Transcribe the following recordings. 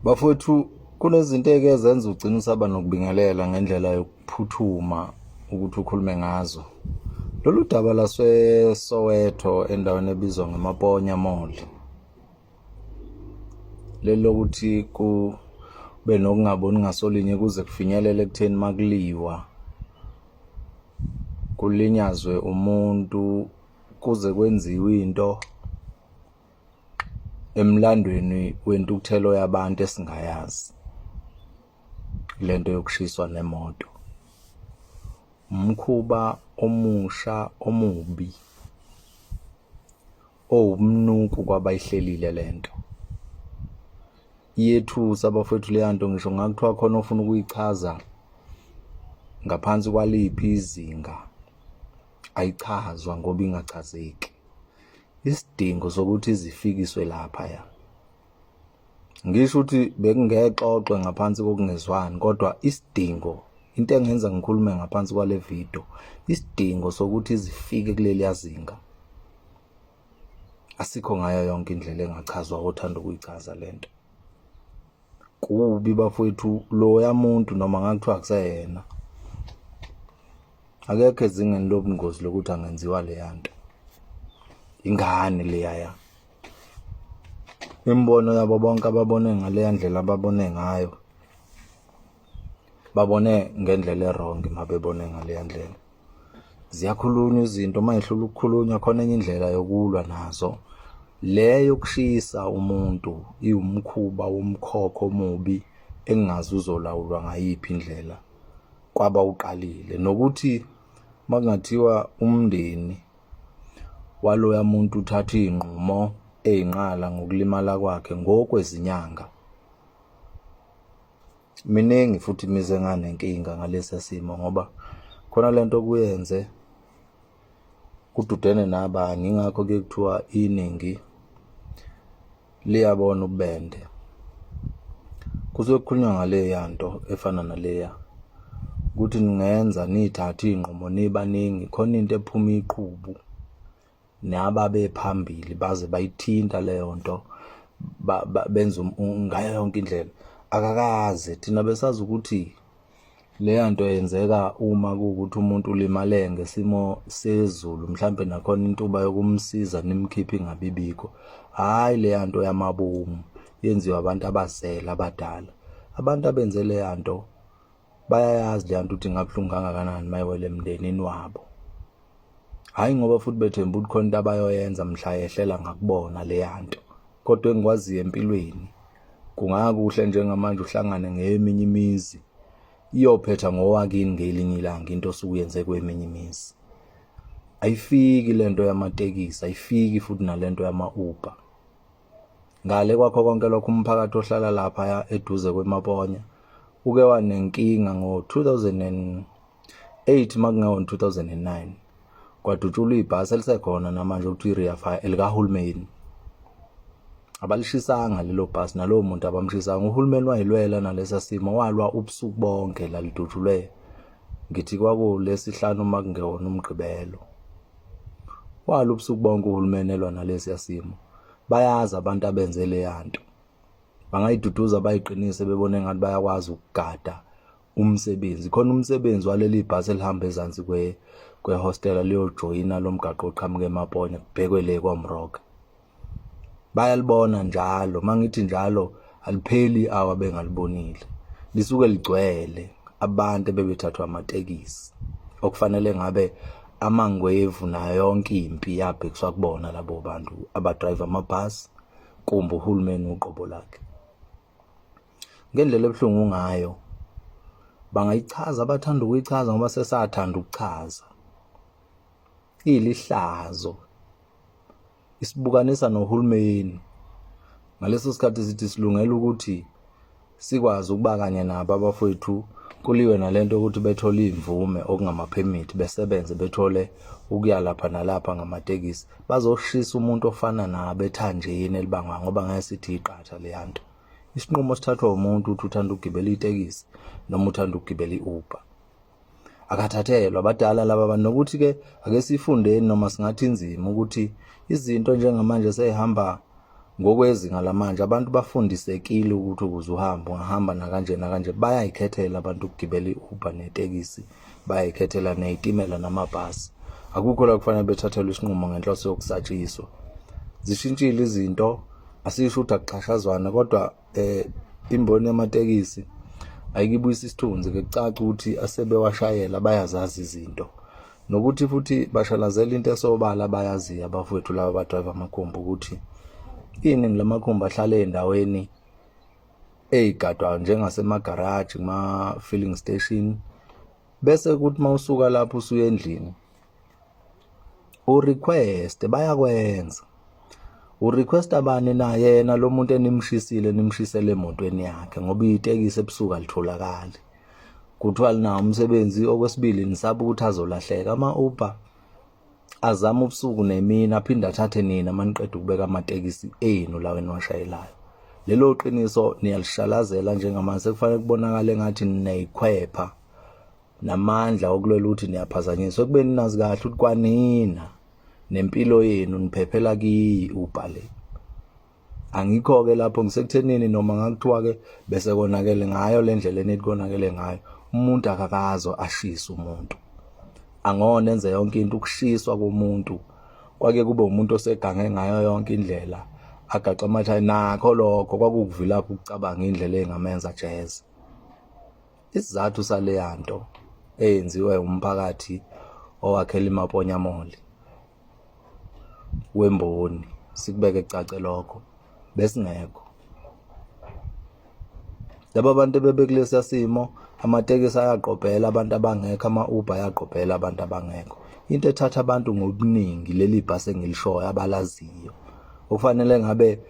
Bafowethu, kunezinto eke zenza ugcine usaba nokubingelela ngendlela yokuphuthuma ukuthi ukhulume ngazo. Lolu daba laseSoweto endaweni ebizwa ngeMaponya Mall leli lokuthi kube nokungaboni ngasolinye kuze kufinyelele ekutheni makuliwa kulinyazwe umuntu kuze kwenziwe into emlandweni wentukuthelo yabantu esingayazi lento yokushiswa nemoto. Umkhuba omusha omubi owumnuku kwabayihlelile lento. Iyethusa bafowethu leya nto, ngisho ngakuthiwa khona ofuna ukuyichaza ngaphansi kwaliphi izinga, ayichazwa ngoba ingachazeki. Isidingo sokuthi zifikiswe laphaya, ngisho ukuthi bekungexoxwe ngaphansi kokungezwani, kodwa isidingo, into engenza ngikhulume ngaphansi kwale video, isidingo sokuthi zifike kuleliya zinga asikho ngayo yonke indlela engachazwa othanda ukuyichaza lento. Kubi bafowethu, loya muntu noma ngakuthiwa akuseyena, akekho ezingeni lobungozi lokuthi angenziwa leya nto. Ingane leyaya, imibono yabo bonke ababone ngaleya ndlela ababone ngayo, babone ngendlela e-wrong uma bebone ngaleya ndlela. Ziyakhulunywa izinto, uma yihlula ukukhulunywa khona enye indlela yokulwa nazo. Le yokushisa umuntu iwumkhuba womkhokha omubi engingazi uzolawulwa ngayiphi indlela kwabawuqalile. Nokuthi uma kungathiwa umndeni waloya muntu uthatha iy'nqumo ey'nqala ngokulimala kwakhe ngokwezinyanga, miningi futhi imizi enganenkinga ngalesi simo ngoba khona lento okuyenze kududene nabanye. Ingakho kuye kuthiwa iningi liyabona ububende. Kusuke kukhulunywa ngaleya nto efana naleya ukuthi ningenza niy'thathe iy'nqumo nibaningi, khona into ephuma iqhubu nababephambili baze bayithinta leyo nto, benza ngayo yonke indlela. Akakaze thina besazi ukuthi leya nto yenzeka uma kuwukuthi umuntu ulimale ngesimo sezulu, mhlampe nakhona intuba yokumsiza nimkhiphe ingabi bikho. Hhayi leya nto yamabomu yenziwa abantu abazele abadala. Abantu abenze leya nto bayayazi leya nto ukuthi ingabuhlungu kangakanani uma iwela emndenini wabo. Hhayi ngoba futhi bethemba ukuthi khona into abayoyenza mhla yehlela ngakubona leya nto. Kodwa engikwaziyo empilweni, kungakuhle njengamanje uhlangane ngeminye imizi, iyophetha ngowakini ngelinye ilanga into osuke uyenze kweminye imizi. Ayifiki lento yamatekisi, ayifiki futhi nalento yama-Uber. Ngale kwakho konke lokho, umphakathi ohlala laphaya eduze kweMaponya uke wanenkinga ngo-2008 makungewo 2009, kwadutshulwa ibhasi elisekhona namanje okuthiwa i-Rea Fire elikahulumeni. Abalishisanga lelo bhasi nalowo muntu abamshisanga. Uhulumeni wayilwela nalesa simo, walwa ubusuku bonke lalidutshulwe, ngithi kwakulesihlanu uma kungewona uMgqibelo. Walwa ubusuku bonke uhulumeni elwa nalesiya simo. Bayazi abantu abenze leya nto, bangayiduduza bayiqinise bebone engathi bayakwazi ukugada umsebenzi. Khona umsebenzi waleli bhasi elihamba ezansi kwehostela liyojoyina lo mgaqo oqhamuka eMaponya kubhekwe le kwaMroka. Bayalibona njalo, uma ngithi njalo alipheli i-hour bengalibonile. Lisuke ligcwele abantu ebebethathwa amatekisi okufanele ngabe amangwevu nayo yonke impi yabhekiswa kubona labo bantu abadrayiva amabhasi kumbe uhulumeni uqobo lakhe. Ngendlela ebuhlungu ngayo, bangayichaza abathanda ukuyichaza ngoba sesathanda ukuchaza. Ilihlazo, isibukanisa nohulumeni. Ngaleso sikhathi sithi silungela ukuthi sikwazi ukuba kanye nabo abafowethu, kuliwe nalento yokuthi bethole iy'mvume okungamaphemithi, besebenze bethole ukuya lapha nalapha ngamatekisi. Bazoshisa umuntu ofana nabo ethanjeni elibangwa ngoba ngeke sithi iqatha leya nto. Isinqumo sithathwa umuntu ukuthi uthanda ukugibela itekisi noma uthanda ukugibela i-Uber. Akathathelwa abadala laba bantu. Nokuthi-ke ake sifundeni, noma singathi inzima ukuthi izinto njengamanje sey'hamba Ngokwezinga lamanje abantu bafundisekile ukuthi ukuze uhambe ungahamba nakanje nakanje, bayayikhethela abantu ukugibela i-Uber netekisi, bayayikhethela nezitimela namabhasi. Akukho la kufanele bethathelwe isinqumo ngenhloso yokusatshiswa. Zishintshile izinto, asisho ukuthi akuxhashazwana kodwa imboni yamatekisi ayikibuyisa isithunzi ke kucaca ukuthi asebewashayela bayazazi izinto nokuthi futhi bashalazela into esobala abayaziyo abafowethu laba abadrayiva amakhumbi ukuthi iningi lamakhumbi ahlala ey'ndaweni ey'gadwayo njengasemagaraji kuma-filling station bese kuthi uma usuka lapho usuya endlini urequest bayakwenza urequest abani na yena lo muntu enimshisile nimshisele emotweni yakhe ngoba itekisi ebusuku alitholakali kuthiwa linawo umsebenzi okwesibili nisaba ukuthi azolahleka ama-uber azama ubusuku nemini aphinde athathe nina maniqeda ukubeka amatekisi enu lawo eniwashayelayo lelo qiniso niyalishalazela njengamanje sekufanele kubonakale engathi nineyikhwepha namandla okulwela ukuthi niyaphazanyiswa ekubeni nazi kahle ukuthi kwanina nempilo yenu niphephela kiyi ubhale angikho-ke lapho ngisekuthenini noma ngakuthiwa-ke bese konakele ngayo le ndlela enithi konakele ngayo umuntu akakazo ashise umuntu angona enze yonke into ukushiswa komuntu kwake kube umuntu osegange ngayo yonke indlela agaxa amathayi nakho lokho kwakukuvilapha ukucabanga indlela engamenza jeze Isizathu saleya nto eyenziwe umphakathi owakhela iMaponya Mall wemboni sikubeke kucace lokho besingekho. Laba bantu ebebekulesiya simo amatekisi ayaqobhela abantu abangekho, ama-Uber ayaqobhela abantu abangekho. Into ethatha abantu ngobuningi leli bhasi engilishoyo abalaziyo okufanele ngabe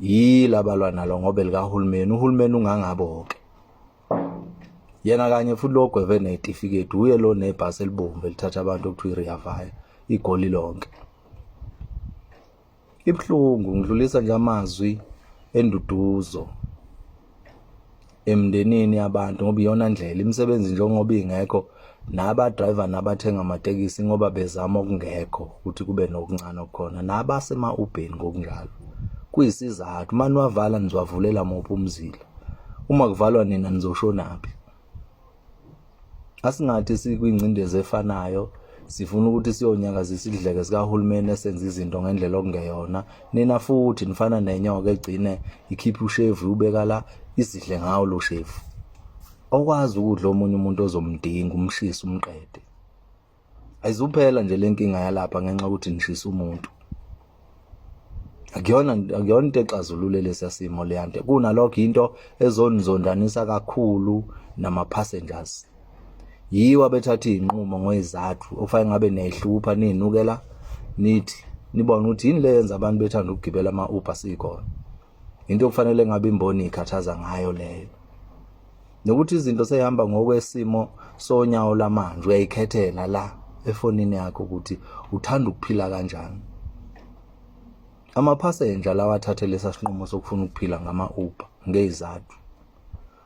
yila balwa nalo ngoba elikahulumeni, uhulumeni ungangabo-ke. Yena kanye futhi lo ogweve ney'tifiketi uye lo nebhasi elibomvu elithatha abantu okuthiwa i-Rea Vaya iGoli lonke. Ibuhlungu ngidlulisa nje amazwi enduduzo emndenini yabantu ngoba iyona ndlela imisebenzi njengoba ingekho nabadrayiva nabathenga amatekisi ngoba bezama okungekho ukuthi kube nokuncane okukhona nabasema-ubheni ngokunjalo kuyisizathu uma niwavala nizowavulela muphi umzila Uma kuvalwa nina nizoshonaphi? Asingathi sikwingcindezi efanayo sifuna ukuthi siyonyakazisa isidleke sikahulumeni esenza izinto ngendlela okungeyona nina futhi nifana nenyoka egcine ikhipha ushevu ubeka la izidle ngawo lo shevu okwazi ukudla omunye umuntu ozomdinga umshise umqede Ayizuphela nje le nkinga yalapha ngenxa yokuthi nishisa umuntu. Akuyona akuyona into exazulule lesiya simo leya nto. Kunalokho into ezonizondanisa kakhulu nama-passengers. Yiwo abethatha iy'nqumo ngoyizathu okufanele ngabe niyayihlupha niyinukela nithi nibone ukuthi yini le yenza abantu bethanda ukugibela ama-Uber sikhona. Into okufanele ngabe imboni ikhathaza ngayo leyo. Nokuthi izinto seyihamba ngokwesimo sonyawo lamanje uyayikhethela la efonini yakho ukuthi uthanda ukuphila kanjani. Amaphasenja lawa athathe lesa sinqumo sokufuna ukuphila ngama-Uber ngeyizathu.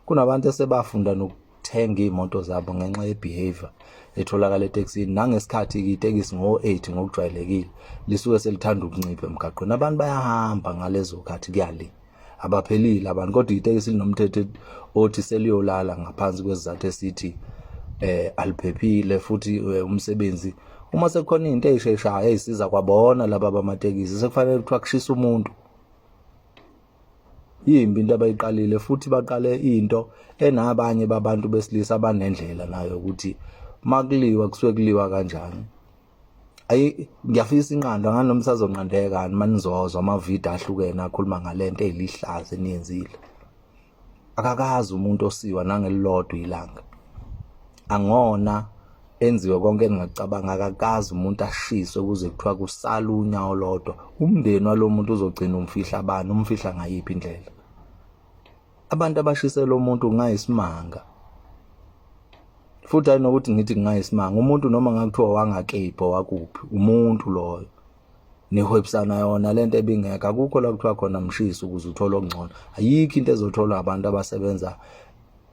Kunabantu esebafunda nokuthenga iy'moto zabo ngenxa ye-behavior etholakala etekisini nangesikhathi itekisi ngo-8 ngokujwayelekile lisuke selithanda ukuncipha emgaqweni abantu bayahamba ngalezo khathi kuya le abaphelile abantu kodwa itekisi linomthetho othi seliyolala ngaphansi kwesizathu esithi aliphephile futhi umsebenzi uma sekukhona into eyisheshayo eyisiza kwabona laba bamatekisi sekufanele kuthiwa kushisa umuntu yimbi into abayiqalile futhi baqale into enabanye babantu besilisa abanendlela nayo ukuthi makuliwa kusuke kuliwa kanjani ayi ngiyafisa inqando angani noma isazonqandeka kani manizozwa amavidiyo ahlukene akhuluma ngalento eyilihlaza eniyenzile akakazi umuntu osiwa nangelilodwa ilanga angona enziwe konke engingakucabanga akakazi umuntu ashiswe kuze kuthiwa kusala unyawo lodwa umndeni walo muntu uzogcina umfihla bani umfihla ngayiphi indlela abantu abashisela umuntu kungayisimanga futhi hayi nokuthi ngithi kungayisimanga umuntu noma ngakuthiwa wangakephi wakuphi umuntu loyo nihwebisana yona lento ebingekho akukho la kuthiwa khona mshisi ukuze uthole okungcono ayikho into ezotholwa abantu abasebenza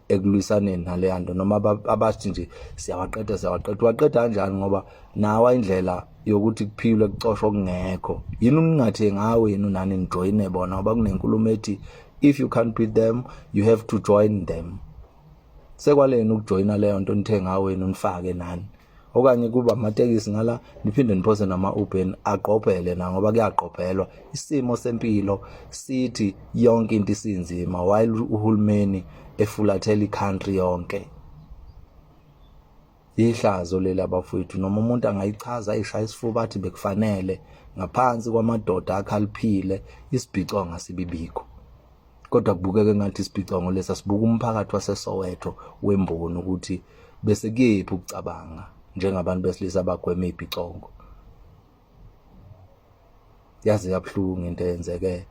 ekulwisaneni naleya nto noma abathi nje siyawaqeda siyawaqeda waqeda kanjani ngoba nawa indlela yokuthi kuphilwe kucoshwa okungekho. Yini ningathengi ngawe yini nani nijoyine bona, ngoba kunenkulumo ethi if you can't beat them, you have to join them. Sekwaleni ukujoyina leyo nto, nithenga wenu nifake nani, okanye kuba amatekisi ngala, niphinde niphose nama-Uber agqobhele na, ngoba kuyagqobhelwa. Isimo sempilo sithi yonke into isinzima while uhulumeni efulathela i-country yonke. Ihlazo leli, abafowethu. Noma umuntu angayichaza ayishaya isifuba athi bekufanele, ngaphansi kwamadoda akhaliphile isibhicongo asibibikho, kodwa kubukeka engathi isibhicongo lesa sibuka umphakathi waseSoweto wemboni ukuthi bese kuyephi ukucabanga njengabantu besilisa abagwema ibhicongo. Yaze yabuhlungu into eyenzeke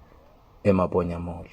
eMaponya Mall.